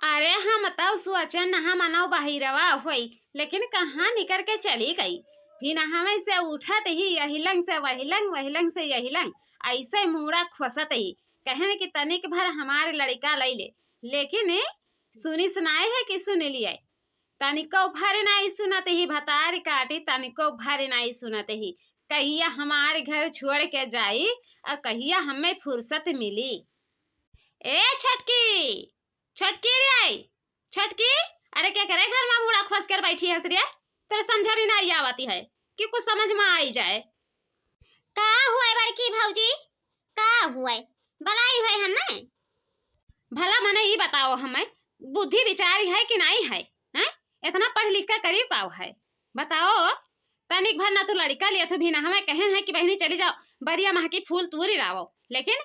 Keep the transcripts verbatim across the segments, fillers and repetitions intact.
अरे हम तउ सोचन नहा मनौ बहिरवा होई, लेकिन कहाँ निकर के चली गई। फिर नहावे से उठत ही यही लंग से वही लंग, वही लंग से यही लंग, ऐसे मूड़ा खोसत ही। कहन कि तनिक भर हमार लड़िका लइ ले, लेकिन सुनिस नाई है कि सुन लिया। तनिको भर नाई सुनत ही, भतार काटी तनिको भर नाई सुनत ही। कहिया हमार घर छोड़ के जाई और कहिया हमें फुर्सत मिली। ए छोटकी, छोटकी रे आई, छोटकी, अरे के करे घर मा मूड़ा खोस कर बैठी हस रे? तोरे समझा भी नाई आवती है कि कुछ समझ मा आई जाए। का हुआ बड़की भौजी? का हुआ? बलाई हुआ हमें? भला मने ई बताओ, हमें बुद्धि विचार है कि नाई है? हैं? इतना पढ़ लिख के करी का है? बताओ, तनिक भर ना तू लड़िका लिया तू भी ना, हमें कहन है कि बहिनी चली जाओ, बरिया माह की फूल तूरी लावो, लेकिन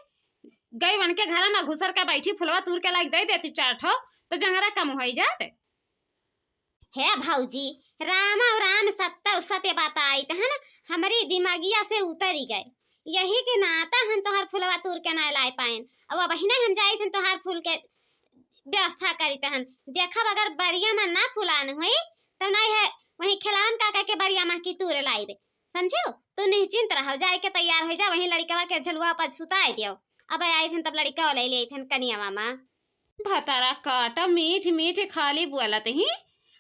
गई वन के घर मा घुसर के बैठी, फुलवा तूर के लाइक दे देती चार ठो, तो जंगरा कम होई जात। हे भौजी, राम और राम सत्य सत्य बताई तहन हमरी दिमागिया से उतरी गए। यही के नाता हम तोहार फुलवा तूर के ना लाए पाएन। अब वही नहीं हम जाई थन तोहार फूल के व्यवस्था करी तहन। देखब अगर बरिया मा ना फुलान हुई, तो नहीं है वही खिलावन काका के बरिया मा की तूर लाइबे। समझो, तू निश्चिंत रहो, जाए के तैयार हो जा, वही लड़िकवा के झलुआ पर सुताए दियो। अब आई थन तब लड़िकवा ले ले थन कनियावा मा। भतारा काटा मीठ मीठ खाली बोलत ही,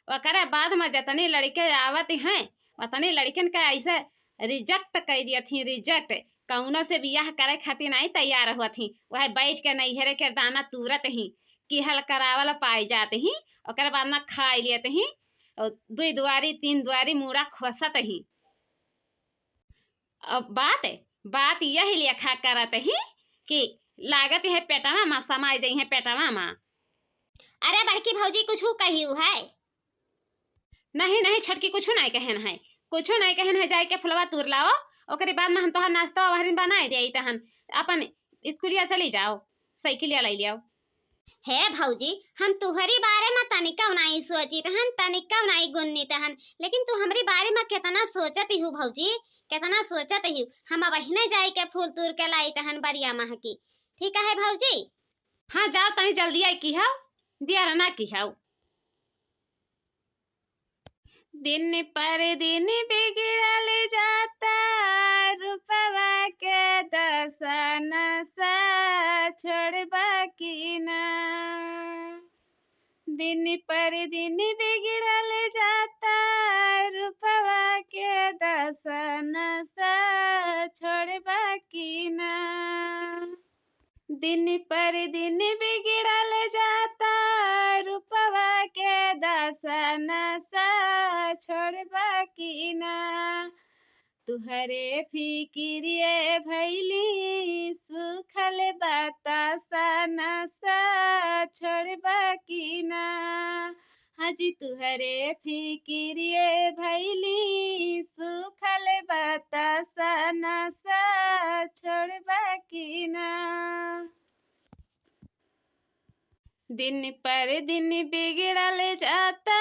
ओकरे बाद मा जतनी लड़िके आवत हैं, ओतनी लड़िकन का ऐसे reject कइ दियत ही, reject। कउनो से बियाह करे खातिर नाई तैयार होत ही, वह बैठ के नैहरे के दाना तूरत ही, किहल करावल पाई जात ही, ओकरे बाद मा खाई लियत ही, और दुई दुआरी तीन दुआरी मूड़ा खोसत ही। अब बात, बात यही लेखा करत ही कि लागत है पेटवा मा समाई जइहे पेटवा मा। अरे बड़की भौजी कुछ कही है? नहीं, नहीं छोटकी, कुछ नहीं कहन है, कुछ नहीं कहन है, जाए के फुलवा तूर लाओ, ओकरे बाद मा हम तोहार नाश्ता वहरिन बनाए दे तहन, अपन स्कूलिया चली जाओ, साइकिलिया ले लियो। हे भौजी, हम तुहरी बारे मा तनिका नाई सोचित हन, तनिका नाई गुन्नित हन, लेकिन तू हमरी बारे मा केतना सोचत हू भौजी, केतना सोचत हू। हम अब अहिने जाए के फूल तूर के लाइत हन बरिया माह की। ठीक है भौजी? हाँ, जाओ तनी जल्दी आई की हाउ, दिया रना की हाउ। दिन पर दिन बिगड़ल जाता, रूपवा के दशा नशा छोड़बा की ना। दिन पर दिन बिगड़ल जाता, रूपवा के दशा नशा छोड़बा की ना। दिन पर दिन बिगड़ल जाता, रूपवा के दशा नशा छोड़बा की ना। तुहरे फिकिरिये भैली, सूखल बतासा नशा छोड़बा की ना। हाँ जी, तुहरे फिकिरिये भैली, सूखल बतासा नशा छोड़बा की ना। दिन पर दिन बिगड़ल जाता,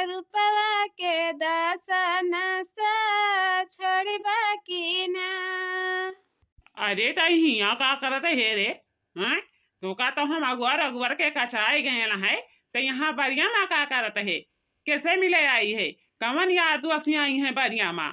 रूपवा के दासा नशा छोड़बा की ना। अरे ताई, हियाँ का करत हे रे? हैं? तोका तो हम अगुअर अगुअर के कचाए गयल है, तो यहाँ बरिया मा का करत हे? कैसे मिले आई है? कवन यार दुआसी आई है बरिया मा?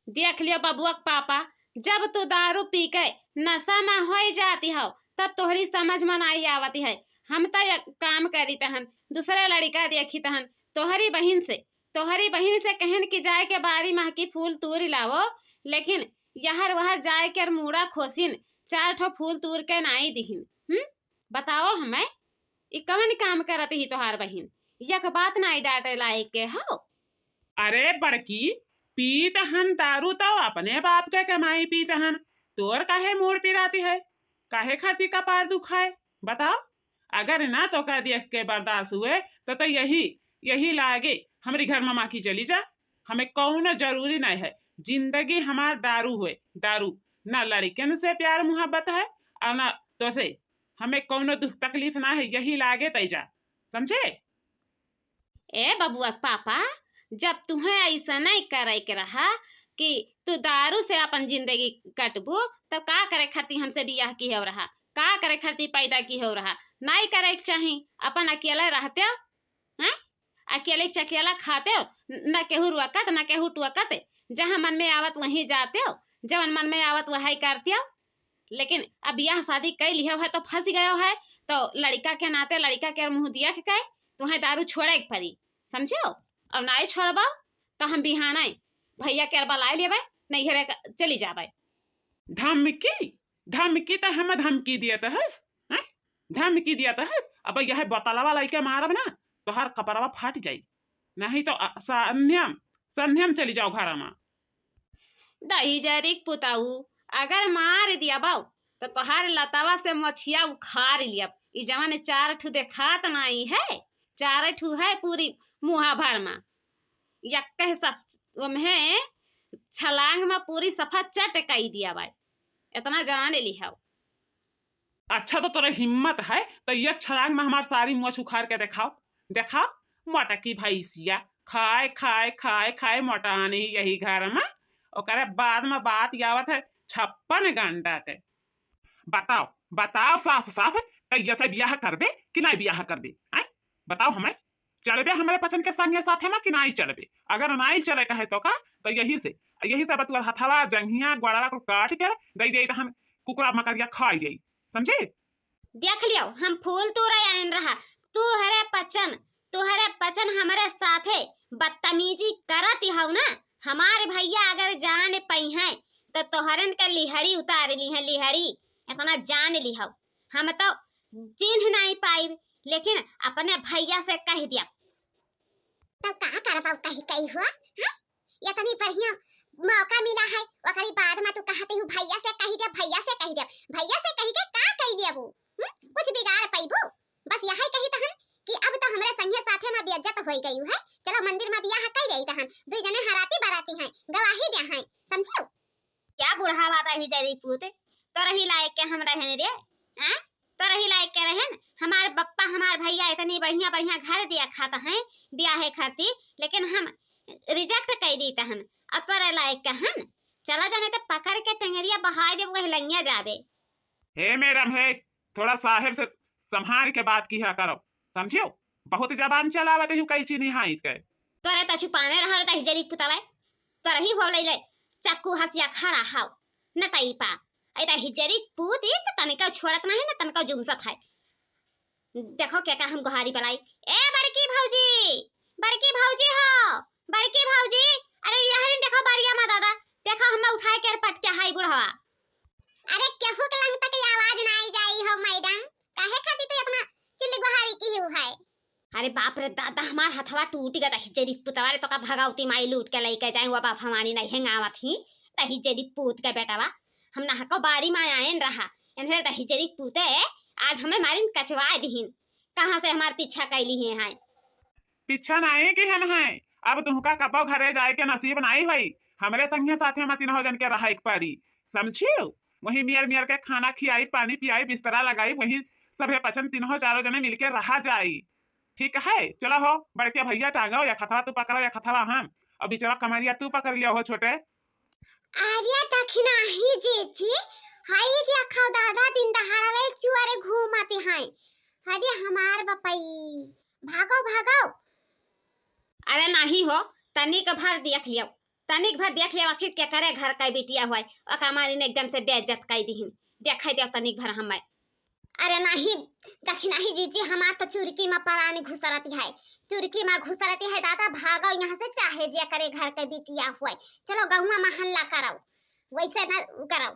देख लियो बबुआ के पापा, जब तू दारू पी के नशा मा होई जाती हो, तब तोहरी समझ मा नाई आवती है। हम तो एक काम करी तहन, दूसरे लड़िका देखी तहन, तोहरी बहिन से, तोहरी बहिन से कहन कि जाए के बारी माह की फूल तूरी लावो, लेकिन यहर वहर जाए के मूड़ा खोसिन, चार ठो फूल तूर के नाई दिहिन। हम्म, बताओ हमें, ई कवन काम करत ही तोहार बहिन? यक बात नाई डांटे लायक के हो। अरे बड़की, पीत हन दारू तो अपने बाप के कमाई पीत हन, तोर काहे मूड़ पिराती है? काहे खाती कपार दुखाए? बताओ, अगर ना तोका देख के बर्दाश्त हुए तो, तो यही, यही लागे हमरी घर मा माँ की चली जा। हमें कौनो जरूरी नहीं है, जिंदगी हमार दारू हुए, दारू। ना लड़िकन से प्यार मुहब्बत है और ना तोसे। हमें कौनो दुख तकलीफ ना है, यही लागे तै जा, समझे? ए बबुआ के पापा, जब तुहें ऐसा नहीं करे के रहा कि तू दारू से अपन जिंदगी कटबू, तब का करे खातिर हमसे बियाह किहे रहा? का करे खातिर पैदा किहेउ रहा? नाहीं करे के चाही। अपन अकेले रहतेउ, हैं? अकेले के चकेला खातेउ, न केहू रोकत, न केहू टोकत। जहाँ मन में आवत वहीं जातेउ, जवन मन में आवत वही करतेउ। लेकिन अब बियाह शादी कइ लिहेउ है तो फँसि गएउ है, तो लड़िका के नाते लड़िका के मुँह देख के तुहैं दारू छोड़े के परी, समझेउ? अउर नाहीं छोड़बउ तो हम बिहानइ भइया के बलाइ लेबइ, नइहरे चली जाबइ। धमकी? धमकी त हम धमकी दियत हस, हैं? धमकी दियत हस। अब यह बोतलवा लइके मारब ना, तोहार कपड़वा फाट जाई। नाहीं तो अ, संध्या म, संध्या म चली जाउ घरमा। दहिजरी के पुतऊ, अगर मार दियबउ, त तोहार लतवा से मोछिया उखाड़ लियब। ई जवन चार ठू देखात नाहीं है, चार ठू है पूरी मुँहा भर मा। यक्के सब ओम्हे छलांग मा पूरी सफा चट कइ दियबइ। एतना जान लिहेउ। अच्छा, तो तोरे हिम्मत है, तो एक छलांग मा हमार सारी मोछ उखाड़ के देखाउ, देखाउ। मोटकी भैंसिया खाए, खाए, खाए, खाए मोटानी यही घर मा। ओकरे बाद मा बात आवत है छप्पन गंडा के। बताउ, बताउ साफ साफ, कहिया से बियाह करबे कि नाहीं बियाह करबे, हैं? बताउ हमें। चलबे हमरे पचन के संगे साथे मा कि नाहीं चलबे? अगर नाहीं चले कहे तो का, तो यही से, यही से अब तोर हथवा, जंघिया, गोड़वा को काट के दइ देई, तहन कुकुरा मकरिया खाइ जाई, समझे? देख लियो, हम फूल तोरे आइन रहा, तोहरे पचन, तोहरे पचन हमरे साथे बदतमीजी करत हउ ना। हमारे भइया अगर जान पइहैं, तो तोहरन के लिहड़ी उतार लिहैं, लिहड़ी। एतना जान लिहउ, हम तो चिन्ह नाहीं पाइब, लेकिन अपने भइया से कहि दिया। तब का करबउ कहि कहि हो, हैं? एतनी बढ़िया मौका मिला है, ओकरी बाद मा तू कहत हउ भइया से कहि दिया, भइया से कहि दिया। भइया से कहि के का कइ लेबू? हम्म? कुछ बिगाड़ पइबू? बस यही कही तहन कि अब तो हमरे संगे साथे मा बेइज्जत होइ गई है। चलो मंदिर मा बियाह कइ देई तहन, दुइ जने हराती बराती हैं, गवाही दे हैं, समझेउ? क्या बुढ़ावा दहिजरी पूत, तोरही लायक के हम रहेन रे, हैं? तोरही लायक के रहेन? हमार बप्पा, हमार भइया एतनी बढ़िया बढ़िया घर देखत हैं बियाहे खातिर, लेकिन हम reject कइ दीत हन। अब तोरे लायक के हन? चला जाने त पकड़ के टेंगरिया बहाइ देब, वही लंगिया जाबे। हे मैडम, हे, थोड़ा साहेब से सम्हारि के बात किहा करो, समझियो? बहुत जबान चलावत हउ, कैची निहाइत के। तोरे त चुपाने रहा रे दहिजरी पुतवा, तोरही हो लइले चक्कू हसिया खड़ा हउ, नटइपा। ए दहिजरी पूत, ई त तनिका छोड़त नाहीं न, तनिका जुमसत है। देखो के का हम गोहारी बलाई। ए बड़की भौजी, बड़की भौजी हो, बड़की भौजी, अरे यहरिन देखो बरिया मा दादा, देखो हमें उठाए के पटके हाई बुढ़वा। अरे केहू के लंग तक आवाज नाहीं जाई हो मैडम, काहे खातिर तू एतना चिल्ली गोहारी किहू है? अरे बाप रे दादा, हमार हथवा टूटि गा दहिजरी पुतवा रे, तोका भगवती माई लूट के लइके जाए, वो बाप हमारी नाहीं हेंगावत ही, दहिजरी पूत के बेटवा। हम नहको बारी मा आएन रहा, एन्हरे दहिजरी पूते आज हमें मारिन कचवाए दिहिन। कहाँ से हमार पीछा कइ लिहे हैं? पीछा नाहीं किहेन हैं, अब तुहका कबो घरे जाए के नसीब नाहीं होई, हमरे संगे साथे मा तीनों जन के रहइ के पड़ी, समझियो? वही मियर मियर के खाना खियाई, पानी पियाई, बिस्तरा लगाई, वही सभे पचन तीनों चारों जने मिलके रहा जाई। ठीक है, चलो हो, बड़के भइया टांगो, एक हथवा तू पकड़ो, एक हथवा हम, अउर बिचवा कमरिया तू पकड़ लियो हो छोटे। अरे दखिनाही जीजी, हाय देखो दादा, दिन दहाड़वे चुअरे घूमत हैं। अरे हमार बपई, भागो भागो। अरे नाहीं हो, तनिक भर देख लियो, तनिक भर देख लियो, आखिर केकरे घर का बिटिया हुआ है, ओका मारिन एकदम से बेइज्जत कइ दिहिन। देखइ दियो तनिक भर हमें। अरे नाहीं, दखिनाही जीजी, हमार तो चुरकी मा परानी घुसरती है, चुरकी मा घुसरती है दादा, भागो यहाँ से, चाहे जेकरे घर के बिटिया हुए, चलो गौवा महल्ला करो, वैसे न करो।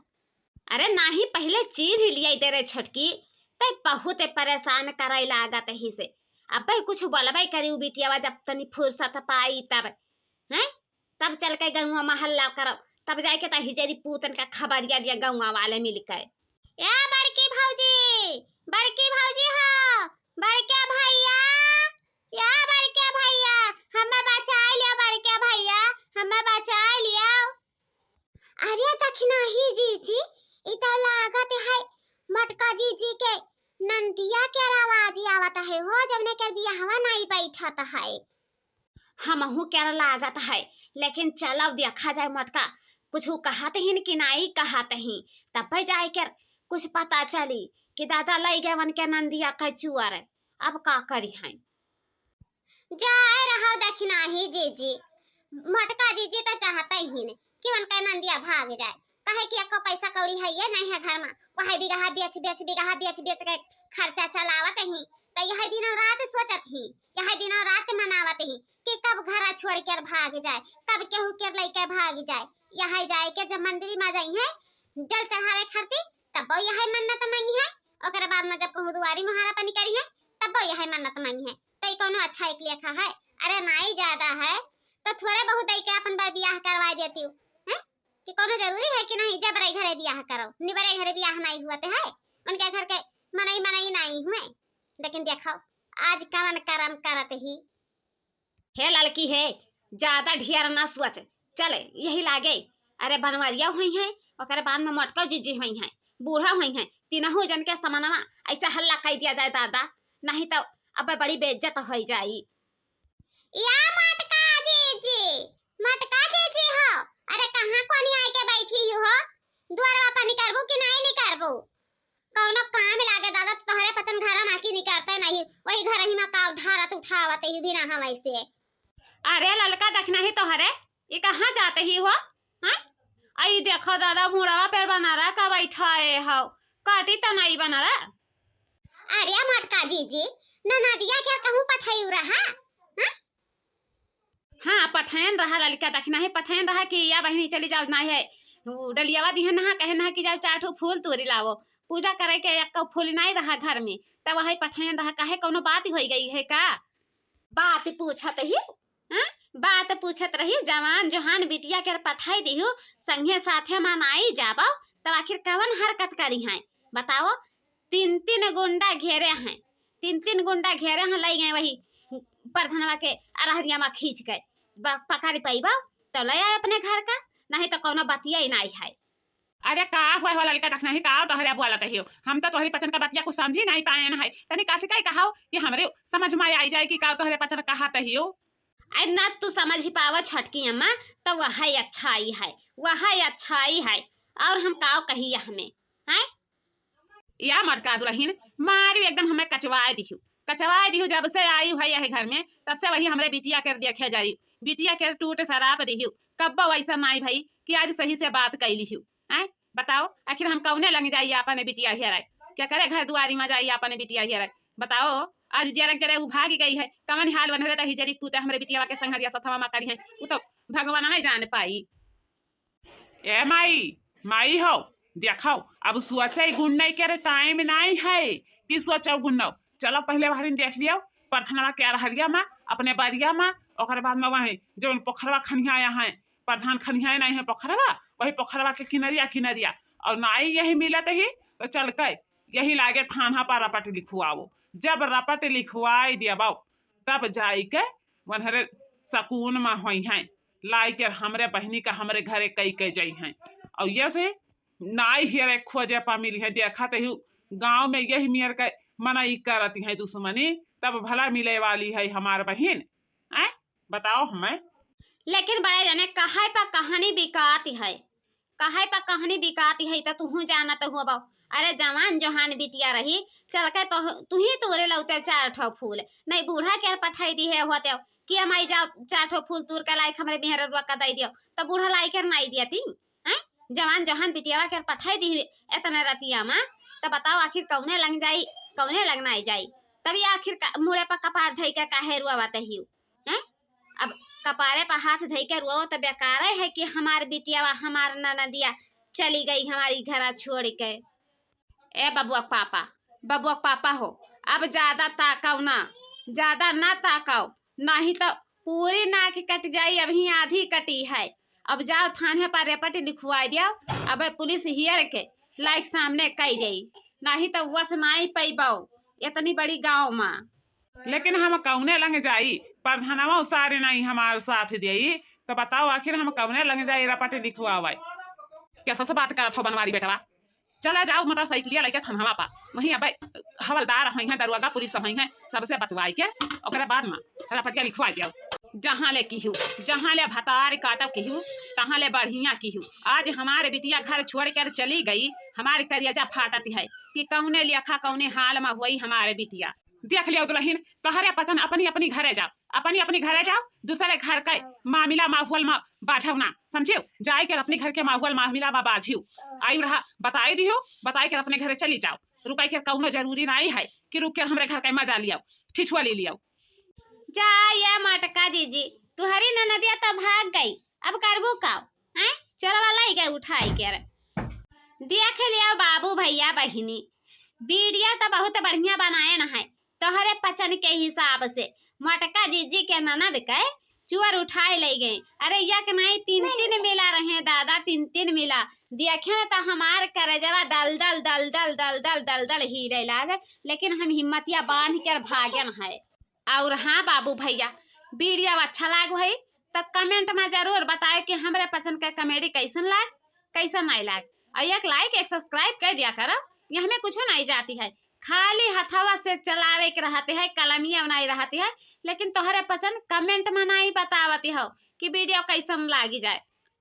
अरे नाहीं, पहिले चीन्ह लियाई दे रे छोटकी, तै बहुते परेसान करइ लागत ही से, अबे कुछ बोलबइ करी उ बिटियावा जब तनी फुर्सत पाई तब, हैं? तब चल के गौवा महल्ला करब, तब जाइके त हिजरी पूतन का खबरिया दिया गौवा वाले मिल के। ए बड़की भौजी, बड़की भौजी हो, बड़के भइया, ए बड़के भइया, हमें बचाइ लियो बड़के भइया, हमें बचाइ लियो। अरे दखिनाही जीजी, ई तो लागत है मोटका जीजी के नंदिया के आवाज आवत है हो, जवने के बियाहवा नाहीं बैठत है। हमहू के लागत है, लेकिन चलो देखा जाए मोटका, कुछ कहत हिन कि नाहीं कहत ही, तब जाए के कुछ पता चली। कि दादा लइ गए उनके नंदिया के चुअर, अब का करिहैं? जाए रहो दखिनाही जीजी, मोटका जीजी त चाहत ही न कि उनके नंदिया भाग जाए, काहे कि एको पैसा कौड़ी है ये नहीं है घर में, वही बिगहा बेच बेच, बिगहा बेच बेच के खर्चा चलावत ही। त यही दिनों रात सोचत ही, यही दिनों रात मनावत ही कि कब घरा छोड़ के भाग जाए, कब केहू के लइके भाग जाए। यही जाए के जब मंदिर में जाई है जल चढ़ावे खातिर, तब यही मन्नत मांगी है। ओकरे बाद में जब कहूँ दुआरी मुहारा पानी करी है, तब यही मन्नत मांगी है। तो ई कौनो अच्छा एक लेखा है? अरे नाई ज्यादा है तो थोड़े बहुत दई के अपन बर बियाह करवाए देती हूँ, हैं? कि कौनो जरूरी है कि नहीं जबरे घरे बियाह करो, निबरे घरे बियाह नहीं हुआ ते है, उनके घर के मनई मनई नहीं हुए। लेकिन देखो आज कवन करम करत ही। हे ललकी हे, ज्यादा ढेर ना सोच, चले यही लागे। अरे बनवरिया होइहैं, ओकरे बाद में मोटका जीजी होइहैं, बूढ़ा होइहैं, तीनहु जन के समनवा ऐसे हल्ला कइ दिया जाए दादा, नहीं तो अब बड़ी बेइज्जत होइ जाई। या मोटका जीजी, मोटका जीजी हो, अरे कहाँ कोनी आए के बैठी ही हो? दुआरवा पर निकरबू कि नहीं निकरबू? कौनो काम लागे दादा, तो तोहरे पचन घरा में की निकरते नहीं, वही घर ही में काव धारत उठावत ही बिना हम ऐसे। अरे ललका दखिनाही तोहरे, ई कहाँ जात ही हो? हैं? आई देखो दादा, मुड़वा पे बनारा का बैठाए हो, काटी तो नहीं बनारा। अरे मोटका जीजी, ननदिया के कहूँ पठैउ रहा, हैं? हाँ, पठैन रहा ललका दखिनाही, पठैन रहा कि या बहिनी चली जाओ, नहीं है, उ डलियावा दिहन नहा, कहे नहा कि जाओ चार ठो फूल तोरी लावो, पूजा करे के एक फूल नहीं रहा घर में, तब वही पठैन रहा, काहे कौनो बात होइ गई है का? बात पूछत ही, हाँ? बात पूछत रही, जवान जोहान बिटिया के पठाई दिहु, संगे साथे मनाई जाबो, तब आखिर कवन हरकत करिहैं? बताओ, तीन तीन गुंडा घेरे हैं, तीन तीन गुंडा घेरे हैं, लइ गए वही परधनवा के अरहरिया में खींच के, ब-, पकड़ पइबो तो ले आए अपने घर का, नहीं तो कौनो बतिया ही नहीं है। अरे का हुआ हो ललका दखिनाही, का तोहरे बोलत हियो? हम तो तोहरी पचन का बतिया कुछ समझी नहीं पाएन है। तनी कासिका ही कहाओ कि हमरे समझ में आई जाए कि का तोहरे पचन कहत हियो। अरे ना तू समझ ही पावा छोटकी अम्मा, तो वही अच्छाई है, वही अच्छाई है। और हम काव कही यह में, हैं? या मोटका दुलहिन, मारी एकदम हमें कचवाए दिहु, कचवाए दिहु। जब से आई है यह घर में, तब से वही हमरे बिटिया के देखे जाई, बिटिया के टूट शराब दिहु। कब्बो वैसा नाई भई कि आज सही से बात कैली हु। हैं? बताओ, आखिर हम कौने लंग जाई आपन बिटिया हेराए? केकरे घर दुआरी में जाई आपन बिटिया हेराए? बताओ, आज जरक जरे उ भाग गई है, कवन हाल बनरे रही जरी पूते हमरे बिटिया के संगरिया सथवा में करी है, उ तो भगवान में जान पाई। ए माई, माई हो, देखो, अब सोचे गुण नहीं करे, टाइम नहीं है कि सोचो गुण। चलो पहले बाहरिन देख लियो, परधनवा के अरहरिया में, अपने बरिया में, ओकर बाद में वहीं जौन पोखरवा खनियाया है, प्रधान खनियाए नहीं है पोखरवा, वही पोखरवा के किनरिया किनरिया, और नाई यही मिलत ही तो चल के यही लागे थाना पर रपट लिखवाओ। जब रपट लिखवाई देबो तब जाई के वनहरे सकून में होई हैं, लाई के हमरे बहिनी का हमरे घरे कई के जाई हैं। और ये से नाई हेरे खोजे पा मिली है, देखत ही गाँव में यही मेर के मनई करत हैं दुश्मनी, तब भला मिले वाली है हमार बहिन। आय, बताओ हमें। लेकिन बड़े जने कहे पर कहानी बिकात है, कहे पर कहानी बिकात है, तो तुहू जानत हुआ बाऊ। अरे जवान जोहान बिटिया रही, चल के तो तुही तोरे लौते चार ठो फूल, नहीं बूढ़ा के पठाई दी है होते कि हम आई जाओ चार ठो फूल तूर के लाई के हमरे मेहररुआ का दे दियो, तो बूढ़ा लाई के नहीं दिया ती, हैं? जवान जोहान बिटियावा के पठाई दी एतने रतिया में, तो बताओ आखिर कौने लंग जाई, कौने लंग नाई जाई? तभी आखिर का, मुड़े पर कपार धई के काहे रुआवत हियो, हैं? अब कपारे पर हाथ धई के रुआओ तो बेकारे है कि हमार बिटियावा, हमार ननदिया चली गई हमारी घरा छोड़ के। ए बबुआ के पापा, बबुआ के पापा हो, अब ज्यादा ताकव ना, ज्यादा ना ताकव, नहीं तो पूरी नाक कट जाई, अभी आधी कटी है। अब जाओ थाने पर रेपट लिखवाई दियो, अब पुलिस हियर के लाइक सामने कई जाई, नहीं तो वस नाई पैबो इतनी बड़ी गाँव में। लेकिन हम कौने लंग जाई, प्रधानवा सारे नहीं हमार साथ देई, तो बताओ आखिर हम कौने लंग जाई रपट लिखवावे? कैसे से बात करत हो बनवारी बेटवा? चला जाओ मोटरसाइकिलिया लेके थानवा पा, वहीं अबे हवलदार होई हैं, दरोगा पुलिस होई हैं, सबसे बतवाई के ओकरे बाद में रपटिया लिखवा जाओ। जहाँ ले किहू, जहाँ ले भतार काटब किहू, तहाँ ले बढ़िया किहू। आज हमारे बिटिया घर छोड़ कर चली गई, हमारी करेजा फाटत है कि कौने लेखा कौने हाल मा हुई हमारे बिटिया। देख लियो दुलहिन, तोहरे पचन अपनी अपनी घरे जाओ, अपनी अपनी घरे जाओ, दूसरे घर के मामिला माहौल मा बाझो ना, समझियो? जाए के अपने घर के माहौल मामिला मा बाझियो। आयु रहा, बताई दियो, बताई के अपने घरे चली जाओ, रुकाई के कौनो जरूरी नाई है कि रुक के हमरे घर के मजा लियाओ, ठिठुआ ले लियाओ। जा या मटका जीजी, तुहरी ननदिया तो भाग गई, अब करबू का? हैं? चोरवा लाई गए उठाई के रे। देख लियो बाबू भैया बहिनी, वीडियो तो बहुत बढ़िया बनाए न है, तोहरे पचन के हिसाब से मटका जीजी के ननद के चोर उठाए ले गए। अरे एक नहीं तीन तीन मिला रहे दादा, तीन तीन मिला। देखे न तो हमार करेजवा दल दल दल दल दल दल दल दल हीरे लागे, लेकिन हम हिम्मतिया बांध के भागन है। और हाँ बाबू भैया, वीडियो अच्छा लागो है तो कमेंट में जरूर बताए कि हमरे पचन के कॉमेडी कैसन लाग, कैसन नहीं लाग। और एक लाइक, एक सब्सक्राइब कर दिया करो, ये हमें कुछ नहीं जाती है, खाली हथवा से चलावे के रहते है, कलमिया नहीं रहती है। लेकिन तोहरे पचन कमेंट में नहीं बतावती हो कि वीडियो कैसन लागी जाए,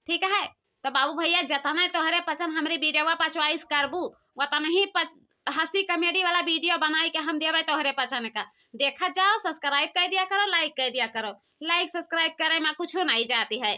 ठीक है? तो बाबू भैया, जतने तोहरे पचन हमरे वीडियो पर चॉइस करबू, उतने ही पच-, हंसी कॉमेडी वाला वीडियो बनाई के हम देवे तोहरे पचन का। देखा जाओ, सब्सक्राइब कर दिया करो, लाइक कर दिया करो। लाइक सब्सक्राइब करे में कुछ नहीं जाती है।